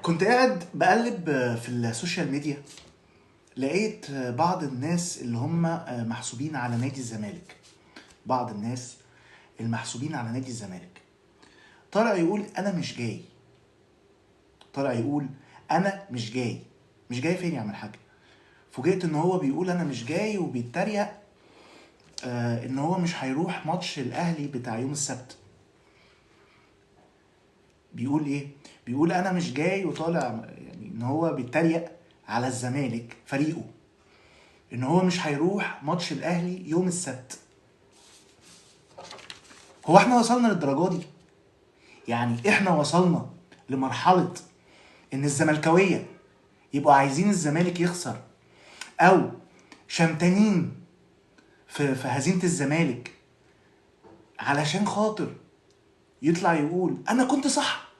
كنت قاعد بقلب في ال social media، لقيت بعض الناس اللي هم محسوبين على نادي الزمالك، بعض الناس المحسوبين على نادي الزمالك طالع يقول انا مش جاي، طالع يقول انا مش جاي. مش جاي فين يا عم الحاج؟ فوجئت ان هو بيقول انا مش جاي وبيتريق ان هو مش هيروح ماتش الاهلي بتاع يوم السبت. بيقول ايه؟ بيقول انا مش جاي، وطالع يعني ان هو بيتريق على الزمالك فريقه ان هو مش هيروح ماتش الاهلي يوم السبت. هو احنا وصلنا للدرجة دي؟ يعني احنا وصلنا لمرحلة ان الزملكاويه يبقوا عايزين الزمالك يخسر او شمتانين في هزيمة الزمالك علشان خاطر يطلع يقول انا كنت صح؟